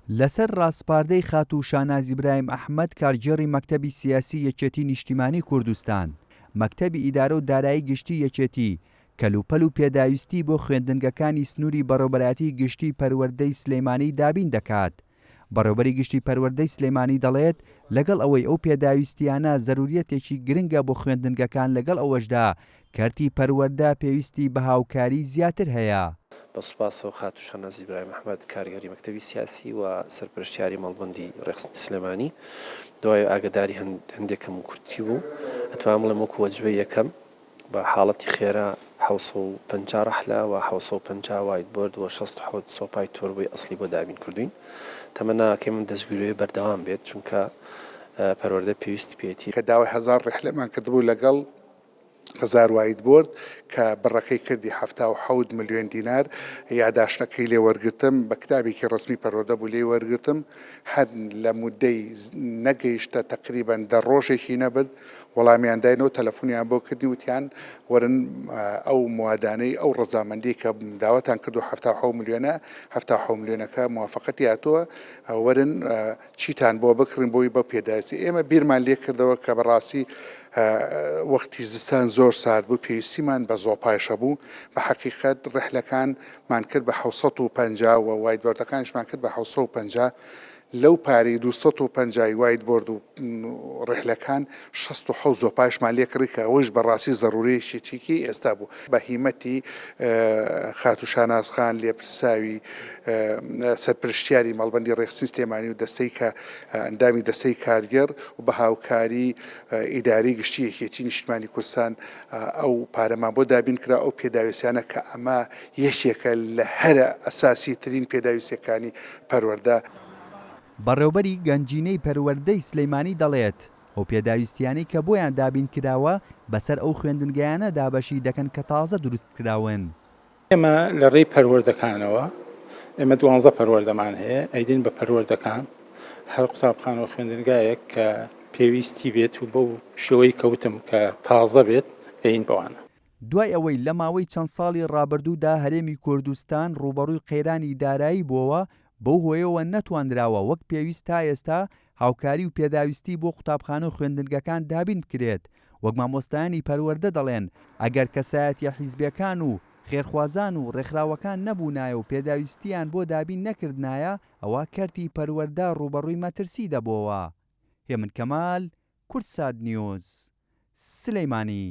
لەسەر ڕاسپاردەی خاتوو شاناز ئیبراهیم ئەحمەد کارگێڕی مەکتەبی سیاسی یەکێتی نیشتیمانی کوردستان، مەکتەبی ئیدارە و دارایی گشتی یەکێتی، کەلوپەل و پێداویستی بۆ خوێندنگەکانی سنووری بەڕێوبەرایەتی گشتی پەروەردەی سلێمانی دابین دەکات. بەڕێوبەری گشتی پەروەردەی سلێمانی دەڵێت، لەگەڵ ئەوەی ئەو پێداویستییانە زەروریەتێکی گرنگە بۆ خوێندنگەکان لەگەڵ ئەوەشدا کەرتی پەروەردە پێویستی بە هاوکاری زیاتر هەیە. بە سوپاسەوە خاتوو شاناز ئیبراهیم ئەحمەد کارگێڕی مەکتەبی سیاسی و سەرپەرشتیاری مەڵبەندی ڕێکخستنی سلێمانی دوای ئاگەداری هەندێک کەموکورتی بوو ئەتوانم بڵێم وەکو وەجبەی یەکەم بە حاڵەتی خێرا 750 ڕەحلە و 750 white board و 67 زۆپای تۆربۆی ئەسڵی بۆ دابین کردووین. تەمەنا ئەکەین ئەم دەستگیرۆیە بەردەوام بێت چونکە پەروەردە پێویستی پێیەتی. کە داوای هەزار ڕیحلەمان کردبوو لەگەڵ هەزار white board کە بڕەکەی کردی 77 ملیۆن دینار یاداشتەکەی لێ وەرگرتم بە کتابێکی ڕەسمی پەروەردە بوو لێی وەرگرتم هەر لە مودەی نەگەیشتە تەقریبەن دە ڕۆژێکی نەبرد وەڵامیان داینەوە تەلەفونیان بۆ کردین وتیان وەرن ئەو موادانەی ئەو ڕەزامەندیەی کە داواتان کردوە 77 ملیۆنە 77 ملیۆنەکە موافەقەتی هاتووە وەرن چیتان بۆ بکڕین بۆی بەو پێداویستی ئێمە بیرمان لێ کردەوە کە بەڕاستی وەختی زستان زۆر سارد بوو پێویستیمان بە زۆپایش هەبوو بە حەقیقەت ڕحلەکان مان کرد بە 750 و white board ەکانیشمان کرد بە 750 لەو پارەی 250 ی white board و ڕیحلەکان 67 زۆپایشمان لێ کڕی کە ئەوەیش بە ڕاستی زەروورەیەکی ئێستا بوو. بە هیمەتی خاتوو شاناز خان لێپرسراوی سەرپرشتیاری مەڵبەندی ڕێکخستنی سلێمانی و دەستەی کە ئەندامی دەستەی کارگێڕ و بە هاوکاری ئیدارەی گشتی یەکێتی نیشتمانی کوردستان ئەو پارەمان بۆ دابین کرا ئەو پێداویستیانە کە ئەمە یەکێکە لە هەرە ئەساسی ترین پێداویستیەکانی پەروەردە. بەڕێوبەری گەنجینەی پەروەردەی سلیمانی دەڵێت، ئەو پێداویستییانەی کە بۆیان دابین کراوە بەسەر ئەو خوێندنگایانە دابەشی دەکەن کە تازە دروستکراون. ئێمە لە ڕێی پەروەردەکانەوە، ئێمە دوانزە پەروەردەمان هەیە، ئەیدەین بە پەروەردەکان، هەر قوتابخانە و خوێندنگایەک کە پێویستی بێت و بەو شێوەی کە وتم کە تازە بێت ئەیین بەوانە. دوای ئەوەی لە ماوەی چەند ساڵی ڕابردوودا هەرێمی کوردستان ڕووبەڕووی قەیرانی دارایی بووەوە، بەو هۆیەوە نەتوانراوە وەک پێویست تا ئێستا هاوکاری و پێداویستی بۆ قوتابخانە و خوێندنگەکان دابین بکرێت، وەک مامۆستایانی پەروەردە دەڵێن ئەگەر کەسایەتیە حیزبیەکان و خێرخوازان و ڕێکخراوەکان نەبوونایە و پێداویستیان بۆ دابین نەکردنایە ئەوا کەرتی پەروەردە ڕووبەڕووی مەترسی دەبۆوە. هێمن کەمال، کوردسات نیوز، سلیمانی.